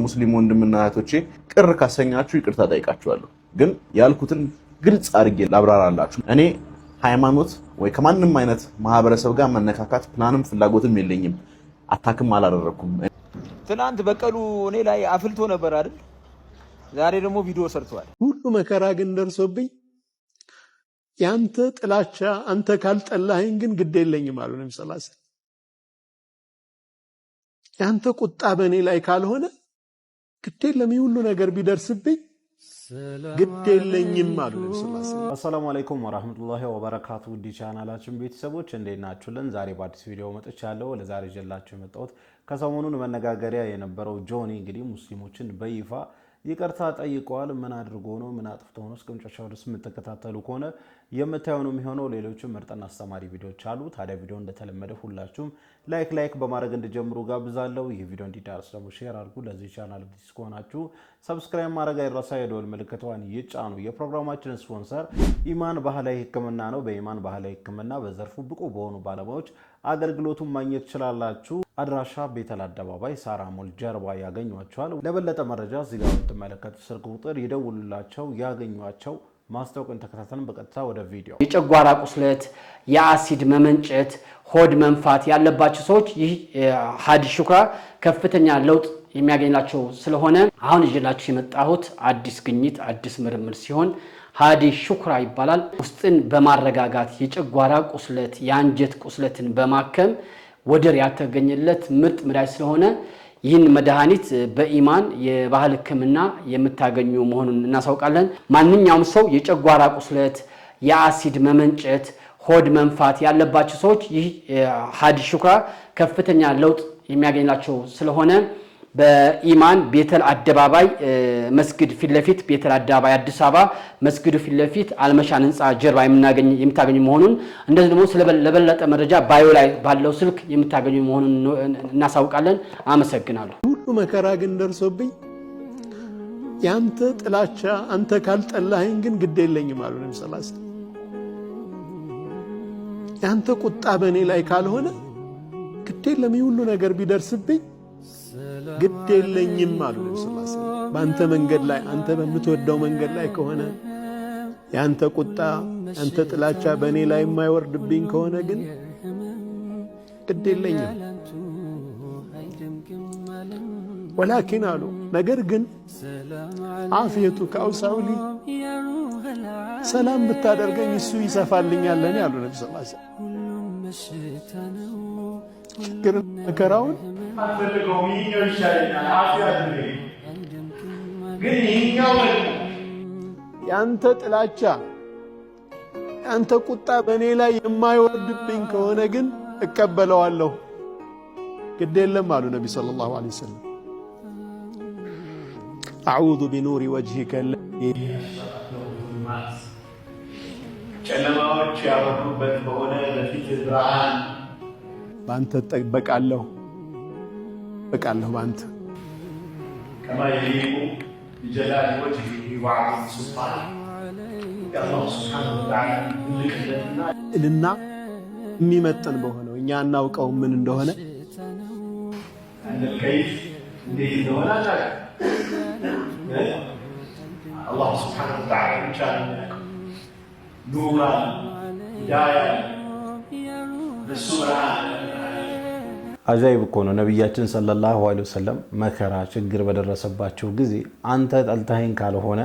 ሙስሊም ወንድምና እህቶቼ ቅር ካሰኛችሁ ይቅርታ ጠይቃችኋለሁ። ግን ያልኩትን ግልጽ አድርጌ ላብራራላችሁ። እኔ ሃይማኖት ወይ ከማንም አይነት ማህበረሰብ ጋር መነካካት ፕላንም ፍላጎትም የለኝም። Attack ም አላደረኩም። ትናንት በቀሉ እኔ ላይ አፍልቶ ነበር አይደል? ዛሬ ደግሞ ቪዲዮ ሰርተዋል። ሁሉ መከራ ግን ደርሶብኝ ያንተ ጥላቻ አንተ ካልጠላኸኝ ግን ግድ የለኝም አሉ ነቢ ስ ያንተ ቁጣ በእኔ ላይ ካልሆነ ግድ የለም፣ ይህ ሁሉ ነገር ቢደርስብኝ ግድ የለኝም አሉ ነቢ ስ። አሰላሙ አለይኩም ወራህመቱላሂ ወበረካቱ። ውድ ቻናላችን ቤተሰቦች እንዴት ናችሁልን? ዛሬ በአዲስ ቪዲዮ መጥቻለሁ። ለዛሬ ይዤላችሁ የመጣሁት ከሰሞኑን መነጋገሪያ የነበረው ጆኒ እንግዲህ ሙስሊሞችን በይፋ ይቅርታ ጠይቀዋል። ምን አድርጎ ነው? ምን አጥፍቶ ነው? እስከ መጨረሻው ድረስ የምትከታተሉ ከሆነ የምታየው ነው የሚሆነው። ሌሎችም ምርጥና አስተማሪ ቪዲዮዎች አሉ። ታዲያ ቪዲዮ እንደተለመደ ሁላችሁም like like በማድረግ እንድጀምሩ ጋብዛለሁ። ይህ ቪዲዮ እንዲዳረስ ደግሞ share አድርጉ። ለዚህ ቻናል አዲስ ከሆናችሁ subscribe ማድረግ አይረሳ፣ የደወል ምልክቷን ይጫኑ። የፕሮግራማችን ስፖንሰር ኢማን ባህላዊ ሕክምና ነው። በኢማን ባህላዊ ሕክምና በዘርፉ ብቁ በሆኑ ባለሙያዎች አገልግሎቱን ማግኘት ትችላላችሁ። አድራሻ ቤተል አደባባይ ሳራ ሞል ጀርባ ያገኟቸዋል። ለበለጠ መረጃ እዚህ ጋር የምትመለከቱ ስልክ ቁጥር ይደውሉላቸው፣ ያገኟቸው። ማስታወቂያን ተከታተልን። በቀጥታ ወደ ቪዲዮ። የጨጓራ ቁስለት፣ የአሲድ መመንጨት፣ ሆድ መንፋት ያለባቸው ሰዎች ይህ ሀዲ ሹክራ ከፍተኛ ለውጥ የሚያገኝላቸው ስለሆነ አሁን ይዤላችሁ የመጣሁት አዲስ ግኝት፣ አዲስ ምርምር ሲሆን ሀዲ ሹክራ ይባላል። ውስጥን በማረጋጋት የጨጓራ ቁስለት፣ የአንጀት ቁስለትን በማከም ወደር ያልተገኘለት ምርጥ መድኃኒት ስለሆነ ይህን መድኃኒት በኢማን የባህል ሕክምና የምታገኙ መሆኑን እናሳውቃለን። ማንኛውም ሰው የጨጓራ ቁስለት፣ የአሲድ መመንጨት፣ ሆድ መንፋት ያለባቸው ሰዎች ይህ ሀዲ ሹክራ ከፍተኛ ለውጥ የሚያገኝላቸው ስለሆነ በኢማን ቤተል አደባባይ መስጊድ ፊት ለፊት፣ ቤተል አደባባይ አዲስ አበባ መስጊዱ ፊት ለፊት አልመሻን ህንፃ ጀርባ የምታገኙ መሆኑን፣ እንደዚህ ደግሞ ለበለጠ መረጃ bio ላይ ባለው ስልክ የምታገኙ መሆኑን እናሳውቃለን። አመሰግናለሁ። ሁሉ መከራ ግን ደርሶብኝ ያንተ ጥላቻ አንተ ካልጠላኸኝ ግን ግድ የለኝም አሉ ነቢ ስ። ያንተ ቁጣ በእኔ ላይ ካልሆነ ግድ የለም፣ ይህ ሁሉ ነገር ቢደርስብኝ ግድ የለኝም አሉ ነቢ ስ። በአንተ መንገድ ላይ፣ አንተ በምትወደው መንገድ ላይ ከሆነ፣ ያንተ ቁጣ ያንተ ጥላቻ በእኔ ላይ የማይወርድብኝ ከሆነ ግን ግድ የለኝም። ወላኪን አሉ፣ ነገር ግን عافيتك أوسع لي፣ ሰላም ብታደርገኝ እሱ ይሰፋልኛል ለኔ አሉ ነቢ ስ። ችግር መከራውን አልፈልገውም፣ ይህኛው ይሻለኛል፣ አፊያ አድርገኝ። ግን ይህኛው ደግሞ ያንተ ጥላቻ ያንተ ቁጣ በእኔ ላይ የማይወርድብኝ ከሆነ ግን እቀበለዋለሁ፣ ግድ የለም አሉ ነቢ ሰለላሁ ዐለይሂ ወሰለም። አዑዙ ቢኑሪ ወጅሂከ ጨለማዎች ያበሩበት በሆነ በፊት ብርሃን በአንተ እጠበቃለሁ እጠበቃለሁ በአንተ። كما يليق بجلال وجهه وعظيم سلطانه፣ የአላሁ ስብሓነሁ ወተዓላ ትልቅነትና እልና የሚመጥን በሆነው፣ እኛ አናውቀው ምን እንደሆነ። كيف እንዴት እንደሆነ አናውቅም። አላሁ ስብሓነሁ ወተዓላ ብቻ ነው የሚያውቀው። ኑር አለ፣ ሂዳያ አለ፣ በሱ ብርሃን። አጃይብ እኮ ነው። ነቢያችን ሰለላሁ ዐለይሂ ወሰለም መከራ ችግር በደረሰባቸው ጊዜ አንተ ጠልተኸኝ ካልሆነ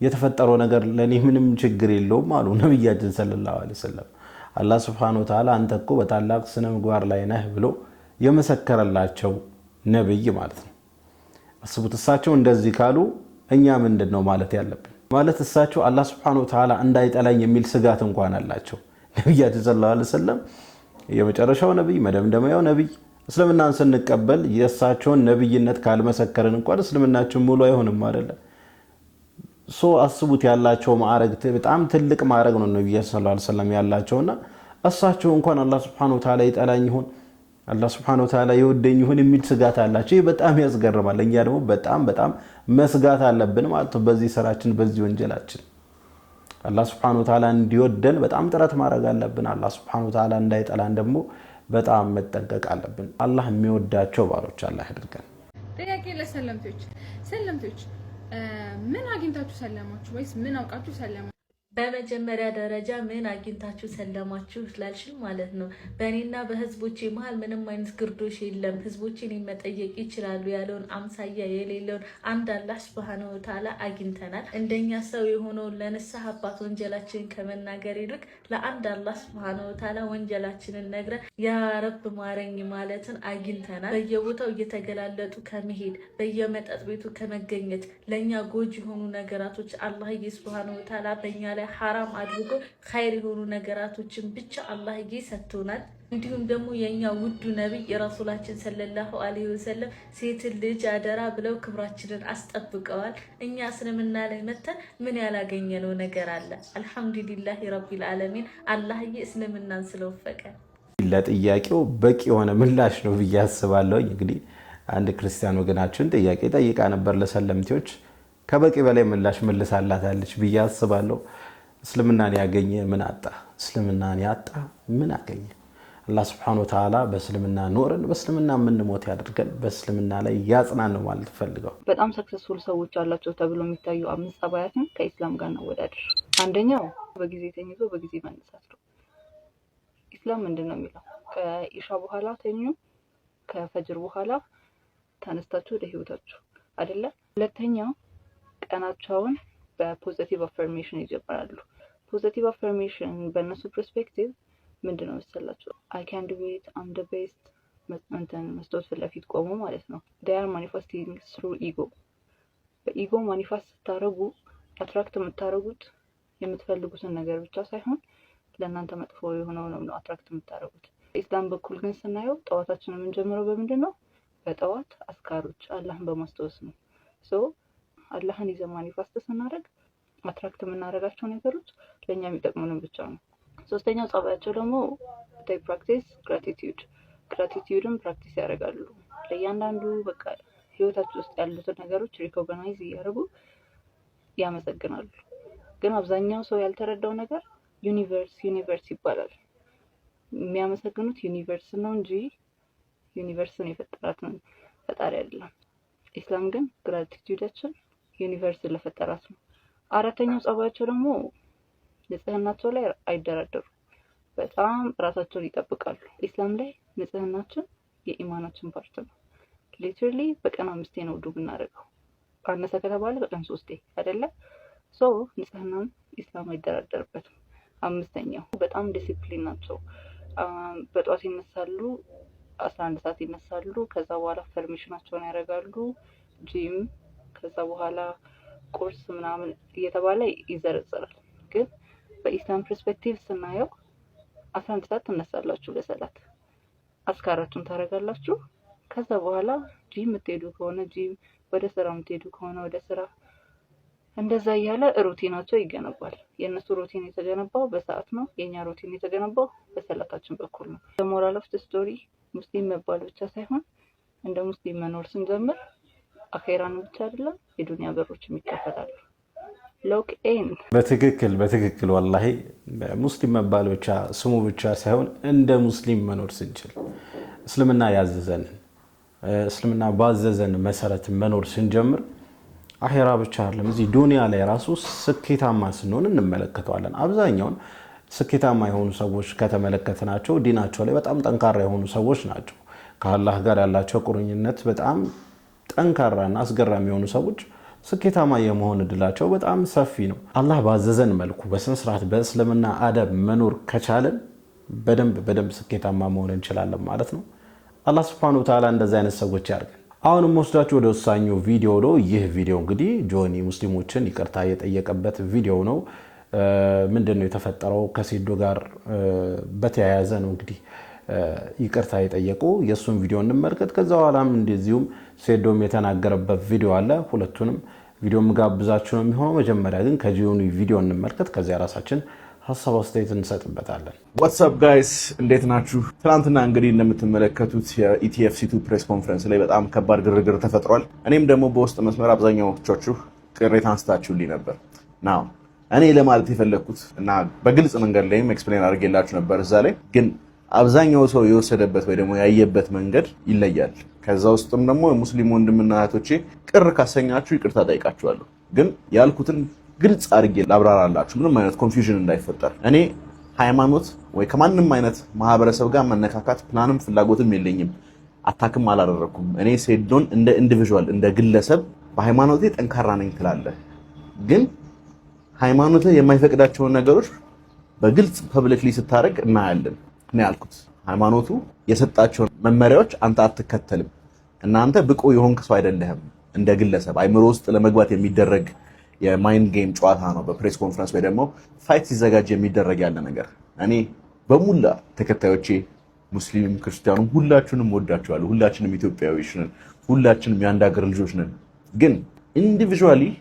የተፈጠረው ነገር ለእኔ ምንም ችግር የለውም አሉ ነቢያችን ሰለላሁ ዐለይሂ ወሰለም። አላህ ሱብሓነሁ ወተዓላ አንተ እኮ በታላቅ ስነ ምግባር ላይ ነህ ብሎ የመሰከረላቸው ነብይ ማለት ነው። አስቡት፣ እሳቸው እንደዚህ ካሉ እኛ ምንድን ነው ማለት ያለብን? ማለት እሳቸው አላህ ሱብሓነሁ ወተዓላ እንዳይጠላኝ የሚል ስጋት እንኳን አላቸው። ነቢያችን ሰለላሁ ዐለይሂ ወሰለም የመጨረሻው ነቢይ፣ መደምደሚያው ነቢይ። እስልምናን ስንቀበል የእሳቸውን ነቢይነት ካልመሰከርን እንኳን እስልምናችን ሙሉ አይሆንም አይደለ? So አስቡት፣ ያላቸው ማዕረግ በጣም ትልቅ ማዕረግ ነው ነቢዩ ሰለላሁ ዐለይሂ ወሰለም ያላቸውና እሳቸው እንኳን አላህ ሱብሓነሁ ወተዓላ ይጠላኝ ይሆን፣ አላህ ሱብሓነሁ ወተዓላ ይወደኝ ይሆን የሚል ስጋት አላቸው። ይህ በጣም ያስገርማል። እኛ ደግሞ በጣም በጣም መስጋት አለብን ማለት ነው። በዚህ ስራችን፣ በዚህ ወንጀላችን አላህ ሱብሓነሁ ወተዓላ እንዲወደን በጣም ጥረት ማድረግ አለብን። አላህ ሱብሓነሁ ወተዓላ እንዳይጠላን ደግሞ በጣም መጠንቀቅ አለብን። አላህ የሚወዳቸው ባሮች አላህ ያድርገን። ጥያቄ ለሰለምቴዎች፣ ሰለምቴዎች ምን አግኝታችሁ ሰለማችሁ ወይስ ምን አውቃችሁ ሰለማችሁ? በመጀመሪያ ደረጃ ምን አግኝታችሁ ሰለማችሁ ላልሽል ማለት ነው። በእኔና በህዝቦቼ መሀል ምንም አይነት ግርዶሽ የለም፣ ህዝቦቼ እኔን መጠየቅ ይችላሉ ያለውን አምሳያ የሌለውን አንድ አላህ ሱብሃነሁ ወተዓላ አግኝተናል። እንደኛ ሰው የሆነውን ለንስሐ አባት ወንጀላችንን ከመናገር ይልቅ ለአንድ አላህ ሱብሃነሁ ወተዓላ ወንጀላችንን ነግረን ያ ረብ ማረኝ ማለትን አግኝተናል። በየቦታው እየተገላለጡ ከመሄድ፣ በየመጠጥ ቤቱ ከመገኘት፣ ለእኛ ጎጂ የሆኑ ነገራቶች አላህዬ ሱብሃነሁ ወተዓላ በእኛ ላይ ሐራም አድርጎ ኸይር የሆኑ ነገራቶችን ብቻ አላህዬ ሰጥቶናል። እንዲሁም ደግሞ የእኛ ውዱ ነቢይ የረሱላችን ሰለላሁ ዐለይሂ ወሰለም ሴትን ልጅ አደራ ብለው ክብራችንን አስጠብቀዋል። እኛ እስልምና ላይ መተን ምን ያላገኘነው ነገር አለ? አልሐምዱሊላህ ረቢል ዓለሚን አላህዬ እስልምናን ስለወፈቀ። ለጥያቄው በቂ የሆነ ምላሽ ነው ብዬ አስባለሁ። እንግዲህ አንድ ክርስቲያን ወገናችን ጥያቄ ጠይቃ ነበር ለሰለምቴዎች፣ ከበቂ በላይ ምላሽ መልሳላታለች ብዬ አስባለሁ። እስልምናን ያገኘ ምን አጣ? እስልምናን ያጣ ምን አገኘ? አላህ ስብሐነ ወተዓላ በእስልምና ኖረን በእስልምና የምንሞት ያደርገን፣ በእስልምና ላይ ያጽናን ነው ማለት ፈልገው። በጣም successful ሰዎች አላቸው ተብሎ የሚታዩ አምስት ጸባያትን ከኢስላም ጋር እናወዳድር። አንደኛው በጊዜ ተኝቶ በጊዜ መነሳት ነው። ኢስላም ምንድን ነው የሚለው? ከኢሻ በኋላ ተኙ፣ ከፈጅር በኋላ ተነስታችሁ ወደ ህይወታችሁ አይደለ? ሁለተኛው ቀናቸውን በ positive affirmation ይጀምራሉ። Positive affirmation በእነሱ perspective ምንድን ነው መሰላችሁ? "I can do it, I'm the best" እንትን መስታወት ፊት ለፊት ቆሞ ማለት ነው። They are manifesting through ego። በ ego manifest ስታደርጉ attract የምታደርጉት የምትፈልጉትን ነገር ብቻ ሳይሆን ለእናንተ መጥፎ የሆነውን ነው attract የምታደርጉት። ኢስላም በኩል ግን ስናየው ጠዋታችን የምንጀምረው በምንድን ነው? በጠዋት አዝካሮች አላህን በማስታወስ ነው። So አላህን ይዘን manifest ስናደርግ attract የምናደርጋቸው ነገሮች ለእኛ የሚጠቅሙንን ብቻ ነው። ሶስተኛው ጸባያቸው ደግሞ they practice gratitude። Gratitude ን practice ያደርጋሉ። ለእያንዳንዱ በቃ ህይወታቸው ውስጥ ያሉትን ነገሮች recognize እያደረጉ ያመሰግናሉ። ግን አብዛኛው ሰው ያልተረዳው ነገር universe universe ይባላል። የሚያመሰግኑት universe ነው እንጂ universe ን የፈጠራትን ፈጣሪ አይደለም። ኢስላም ግን gratitude ኣችን universe ን ለፈጠራት ነው። አራተኛው ጸባያቸው ደግሞ ንጽህናቸው ላይ አይደራደሩም። በጣም ራሳቸውን ይጠብቃሉ። ኢስላም ላይ ንጽህናችን የኢማናችን part ነው። Literally በቀን አምስቴ ነው ውዱ የምናደርገው። አነሰ ከተባለ በቀን ሶስቴ አይደለ? So ንጽህናን ኢስላም አይደራደርበትም። አምስተኛው በጣም ዲሲፕሊን ናቸው። በጠዋት ይነሳሉ፣ 11 ሰዓት ይነሳሉ። ከዛ በኋላ affirmation ኣቸውን ያደርጋሉ፣ ጂም፣ ከዛ በኋላ ቁርስ ምናምን እየተባለ ይዘረዘራል። ግን በኢስላም perspective ስናየው 11 ሰዓት ትነሳላችሁ ለሰላት፣ አዝካራችሁን ታደርጋላችሁ። ከዛ በኋላ ጂም የምትሄዱ ከሆነ ጂም፣ ወደ ስራ የምትሄዱ ከሆነ ወደ ስራ፣ እንደዛ እያለ routine ኣቸው ይገነባል። የእነሱ routine የተገነባው በሰዓት ነው። የእኛ routine የተገነባው በሰላታችን በኩል ነው። Moral of story ሙስሊም መባል ብቻ ሳይሆን እንደ ሙስሊም መኖር ስንጀምር አኼራን ብቻ አይደለም የዱንያ በሮችም ይከፈታሉ። Lock in። በትክክል በትክክል፣ ወላሂ ሙስሊም መባል ብቻ ስሙ ብቻ ሳይሆን እንደ ሙስሊም መኖር ስንችል፣ እስልምና ያዘዘንን፣ እስልምና ባዘዘን መሰረት መኖር ስንጀምር አኼራ ብቻ አይደለም እዚህ ዱንያ ላይ ራሱ ስኬታማ ስንሆን እንመለከተዋለን። አብዛኛውን ስኬታማ የሆኑ ሰዎች ከተመለከትናቸው ዲናቸው ላይ በጣም ጠንካራ የሆኑ ሰዎች ናቸው። ከአላህ ጋር ያላቸው ቁርኝነት በጣም ጠንካራና አስገራሚ የሆኑ ሰዎች ስኬታማ የመሆን እድላቸው በጣም ሰፊ ነው። አላህ ባዘዘን መልኩ በስነ ስርዓት በእስልምና አደብ መኖር ከቻልን በደንብ በደንብ ስኬታማ መሆን እንችላለን ማለት ነው። አላህ ስብሐነሁ ወተዓላ እንደዚህ አይነት ሰዎች ያድርገን። አሁንም ወስዳችሁ ወደ ወሳኙ ቪዲዮ ነው። ይህ ቪዲዮ እንግዲህ ጆኒ ሙስሊሞችን ይቅርታ የጠየቀበት ቪዲዮ ነው። ምንድን ነው የተፈጠረው? ከሴዶ ጋር በተያያዘ ነው እንግዲህ ይቅርታ የጠየቁ። የእሱን ቪዲዮ እንመልከት። ከዛ በኋላም እንደዚሁም ሴዶም የተናገረበት ቪዲዮ አለ። ሁለቱንም ቪዲዮ ምጋብዛችሁ ነው የሚሆነው። መጀመሪያ ግን ከጆኒ ቪዲዮ እንመልከት። ከዚያ ራሳችን ሀሳብ አስተያየት እንሰጥበታለን። What's up guys፣ እንዴት ናችሁ? ትናንትና እንግዲህ እንደምትመለከቱት የ ETFC 2 press conference ላይ በጣም ከባድ ግርግር ተፈጥሯል። እኔም ደግሞ በውስጥ መስመር አብዛኛዎቻችሁ ቅሬታ አንስታችሁልኝ ነበር። Now እኔ ለማለት የፈለግኩት እና በግልጽ መንገድ ላይም explain አድርጌላችሁ ነበር እዛ ላይ፣ ግን አብዛኛው ሰው የወሰደበት ወይ ደግሞ ያየበት መንገድ ይለያል። ከዛ ውስጥም ደግሞ የሙስሊም ወንድምና እህቶቼ ቅር ካሰኛችሁ ይቅርታ ጠይቃችኋለሁ። ግን ያልኩትን ግልጽ አድርጌ ላብራራላችሁ፣ ምንም አይነት confusion እንዳይፈጠር። እኔ ሃይማኖት ወይ ከማንም አይነት ማህበረሰብ ጋር መነካካት ፕላንም ፍላጎትም የለኝም። Attack ም አላደረግኩም። እኔ ሴዶን እንደ individual፣ እንደ ግለሰብ በሃይማኖቴ ጠንካራ ነኝ ትላለህ፣ ግን ሃይማኖትህ የማይፈቅዳቸውን ነገሮች በግልጽ publicly ስታደርግ እናያለን ነው ያልኩት። ሃይማኖቱ የሰጣቸውን መመሪያዎች አንተ አትከተልም እና አንተ ብቁ የሆንክ ሰው አይደለህም። እንደ ግለሰብ አይምሮ ውስጥ ለመግባት የሚደረግ የ mind game ጨዋታ ነው። በ press conference ወይ ደግሞ fight ሲዘጋጅ የሚደረግ ያለ ነገር። እኔ በሙላ ተከታዮቼ ሙስሊምም ክርስቲያኑም ሁላችሁንም ወዳችኋለሁ። ሁላችንም ኢትዮጵያዊዎች ነን። ሁላችንም የአንድ ሀገር ልጆች ነን። ግን individually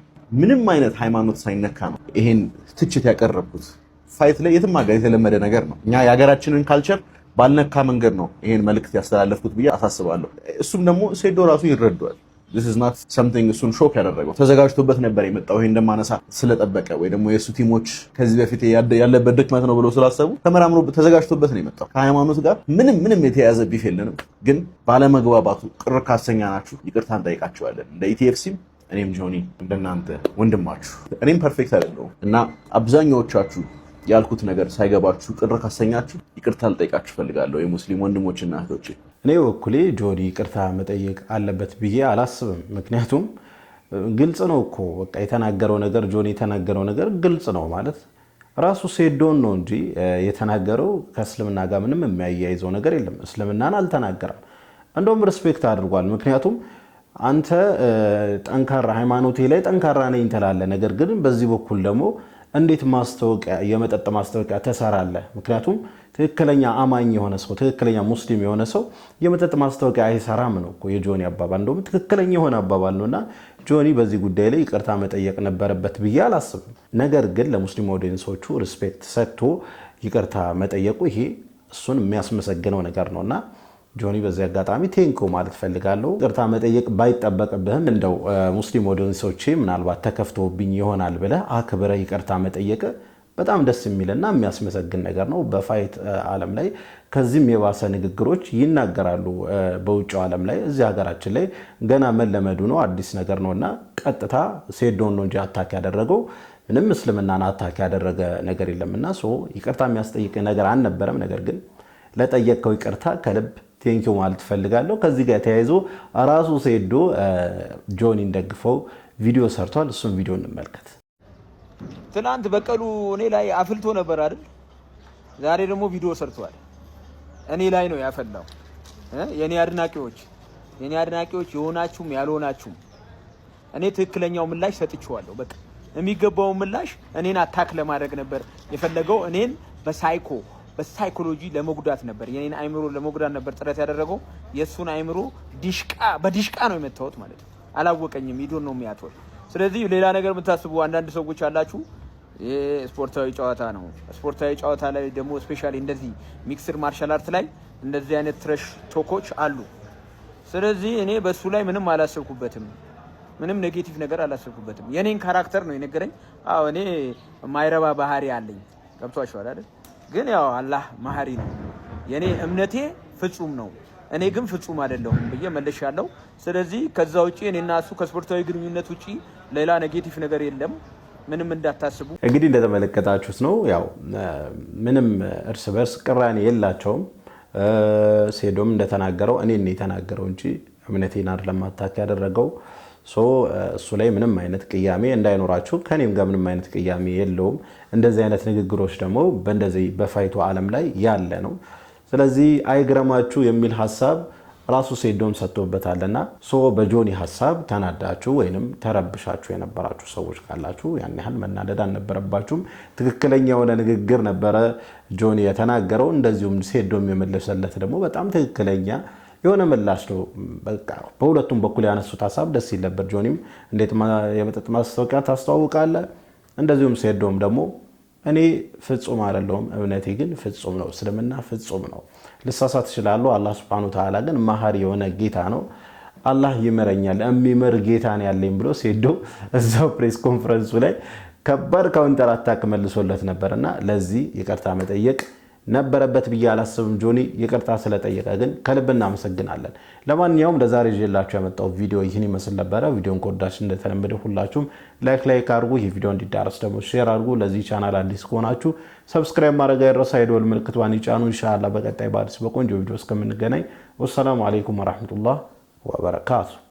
ምንም አይነት ሃይማኖት ሳይነካ ነው ይሄን ትችት ያቀረብኩት። Fight ላይ የትም ሀገር የተለመደ ነገር ነው። እኛ የሀገራችንን culture ባልነካ መንገድ ነው ይሄን መልእክት ያስተላለፍኩት ብዬ አሳስባለሁ። እሱም ደግሞ ሴዶ ራሱ ይረዷል። This is not something እሱን shock ያደረገው፣ ተዘጋጅቶበት ነበር የመጣው። ይሄ እንደማነሳ ስለጠበቀ ወይ ደግሞ የእሱ team ኦች ከዚህ በፊት ያለበት ድክመት ነው ብሎ ስላሰቡ ተመራምሮ ተዘጋጅቶበት ነው የመጣው። ከሃይማኖት ጋር ምንም ምንም የተያያዘ beef የለንም። ግን ባለመግባባቱ ቅር ካሰኛናችሁ ይቅርታ እንጠይቃቸዋለን። እንደ ETFC ም እኔም ጆኒ እንደናንተ ወንድማችሁ፣ እኔም perfect አይደለሁም እና አብዛኛዎቻችሁ ያልኩት ነገር ሳይገባችሁ ቅር ካሰኛችሁ ይቅርታ ልጠይቃችሁ እፈልጋለሁ፣ የሙስሊም ወንድሞችና እህቶቼ። እኔ በኩሌ ጆኒ ይቅርታ መጠየቅ አለበት ብዬ አላስብም። ምክንያቱም ግልጽ ነው እኮ፣ በቃ የተናገረው ነገር፣ ጆኒ የተናገረው ነገር ግልጽ ነው። ማለት ራሱ ሴዶን ነው እንጂ የተናገረው ከእስልምና ጋር ምንም የሚያያይዘው ነገር የለም። እስልምናን አልተናገረም። እንደውም respect አድርጓል። ምክንያቱም አንተ ጠንካራ፣ ሃይማኖቴ ላይ ጠንካራ ነኝ ትላለህ፣ ነገር ግን በዚህ በኩል ደግሞ እንዴት ማስታወቂያ፣ የመጠጥ ማስታወቂያ ትሰራለህ? ምክንያቱም ትክክለኛ አማኝ የሆነ ሰው፣ ትክክለኛ ሙስሊም የሆነ ሰው የመጠጥ ማስታወቂያ አይሰራም ነው እኮ የጆኒ አባባል። እንደውም ትክክለኛ የሆነ አባባል ነው እና ጆኒ በዚህ ጉዳይ ላይ ይቅርታ መጠየቅ ነበረበት ብዬ አላስብም። ነገር ግን ለሙስሊም audience ኦቹ respect ሰጥቶ ይቅርታ መጠየቁ ይሄ እሱን የሚያስመሰግነው ነገር ነው እና ጆኒ በዚህ አጋጣሚ thank you ማለት ፈልጋለሁ። ይቅርታ መጠየቅ ባይጠበቅብህም እንደው ሙስሊም audience ኦቼ ምናልባት ተከፍቶብኝ ይሆናል ብለህ አክብረህ ይቅርታ መጠየቅ በጣም ደስ የሚልና የሚያስመሰግን ነገር ነው። በ fight ዓለም ላይ ከዚህም የባሰ ንግግሮች ይናገራሉ በውጭው ዓለም ላይ። እዚህ ሀገራችን ላይ ገና መለመዱ ነው፣ አዲስ ነገር ነው እና ቀጥታ ሴዶን ነው እንጂ attack ያደረገው ምንም እስልምናን attack ያደረገ ነገር የለምና ይቅርታ የሚያስጠይቅ ነገር አልነበረም። ነገር ግን ለጠየቅከው ይቅርታ ከልብ thank you ማለት እፈልጋለሁ። ከዚህ ጋር ተያይዞ ራሱ ሴዶ ጆኒን ደግፈው ቪዲዮ ሰርቷል። እሱን ቪዲዮ እንመልከት። ትናንት በቀሉ እኔ ላይ አፍልቶ ነበር አይደል? ዛሬ ደግሞ ቪዲዮ ሰርቷል። እኔ ላይ ነው ያፈላው። የኔ አድናቂዎች የሆናችሁም ያልሆናችሁም እኔ ትክክለኛው ምላሽ ሰጥቼዋለሁ። በቃ የሚገባውን ምላሽ እኔን attack ለማድረግ ነበር የፈለገው። እኔን በ psychology ለመጉዳት ነበር፣ የኔን አይምሮ ለመጉዳት ነበር ጥረት ያደረገው። የእሱን አይምሮ ዲሽቃ በዲሽቃ ነው የመታሁት ማለት ነው። አላወቀኝም። ሂዶን ነው የሚያትወል። ስለዚህ ሌላ ነገር የምታስቡ አንዳንድ ሰዎች አላችሁ። ይሄ ስፖርታዊ ጨዋታ ነው። ስፖርታዊ ጨዋታ ላይ ደግሞ especially እንደዚህ mixed martial art ላይ እንደዚህ አይነት trash talk ኦች አሉ። ስለዚህ እኔ በእሱ ላይ ምንም አላሰብኩበትም። ምንም negative ነገር አላሰብኩበትም። የኔን character ነው የነገረኝ። አዎ፣ እኔ ማይረባ ባህሪ አለኝ። ገብቷችኋል አይደል? ግን ያው አላህ መሀሪ ነው። የኔ እምነቴ ፍጹም ነው። እኔ ግን ፍጹም አይደለሁም ብዬ መልሻለሁ። ስለዚህ ከዛ ውጪ እኔና እሱ ከስፖርታዊ ግንኙነት ውጪ ሌላ negative ነገር የለም። ምንም እንዳታስቡ። እንግዲህ እንደተመለከታችሁት ነው። ያው ምንም እርስ በርስ ቅራኔ የላቸውም። ሴዶም እንደተናገረው እኔን የተናገረው እንጂ እምነቴን አይደለም attack ያደረገው። እሱ ላይ ምንም አይነት ቅያሜ እንዳይኖራችሁ፣ ከኔም ጋር ምንም አይነት ቅያሜ የለውም። እንደዚህ አይነት ንግግሮች ደግሞ በእንደዚህ በ fight ኡ ዓለም ላይ ያለ ነው። ስለዚህ አይግረማችሁ የሚል ሀሳብ ራሱ ሴዶም ሰጥቶበታልና so በጆኒ ሀሳብ ተናዳችሁ ወይንም ተረብሻችሁ የነበራችሁ ሰዎች ካላችሁ ያን ያህል መናደድ አልነበረባችሁም። ትክክለኛ የሆነ ንግግር ነበረ ጆኒ የተናገረው። እንደዚሁም ሴዶም የመለሰለት ደግሞ በጣም ትክክለኛ የሆነ ምላሽ ነው። በቃ በሁለቱም በኩል ያነሱት ሀሳብ ደስ ይል ነበር። ጆኒም እንዴት የመጠጥ ማስታወቂያ ታስተዋውቃለህ? እንደዚሁም ሴዶም ደግሞ እኔ ፍጹም አይደለሁም፣ እምነቴ ግን ፍጹም ነው፣ እስልምና ፍጹም ነው። ልሳሳት እችላለሁ። አላህ ሱብሐነሁ ወተዓላ ግን መሀሪ የሆነ ጌታ ነው። አላህ ይምረኛል፣ የሚምር ጌታ ነው ያለኝ ብሎ ሴዶ እዛው press conference ኡ ላይ ከባድ counter attack መልሶለት ነበር እና ለዚህ ይቅርታ መጠየቅ ነበረበት ብዬ አላስብም። ጆኒ ይቅርታ ስለጠየቀ ግን ከልብ እናመሰግናለን። ለማንኛውም ለዛሬ ይዤላችሁ የመጣው ቪዲዮ ይህን ይመስል ነበረ። ቪዲዮን ከወዳችሁ እንደተለመደ ሁላችሁም like like አድርጉ። ይህ ቪዲዮ እንዲዳረስ ደግሞ share አድርጉ። ለዚህ ቻናል አዲስ ከሆናችሁ subscribe ማድረግ አይረሳ፣ የደወል ምልክቷን ይጫኑ። ኢንሻአላህ በቀጣይ በአዲስ በቆንጆ ቪዲዮ እስከምንገናኝ ወሰላሙ አለይኩም ወራህመቱላህ ወበረካቱ።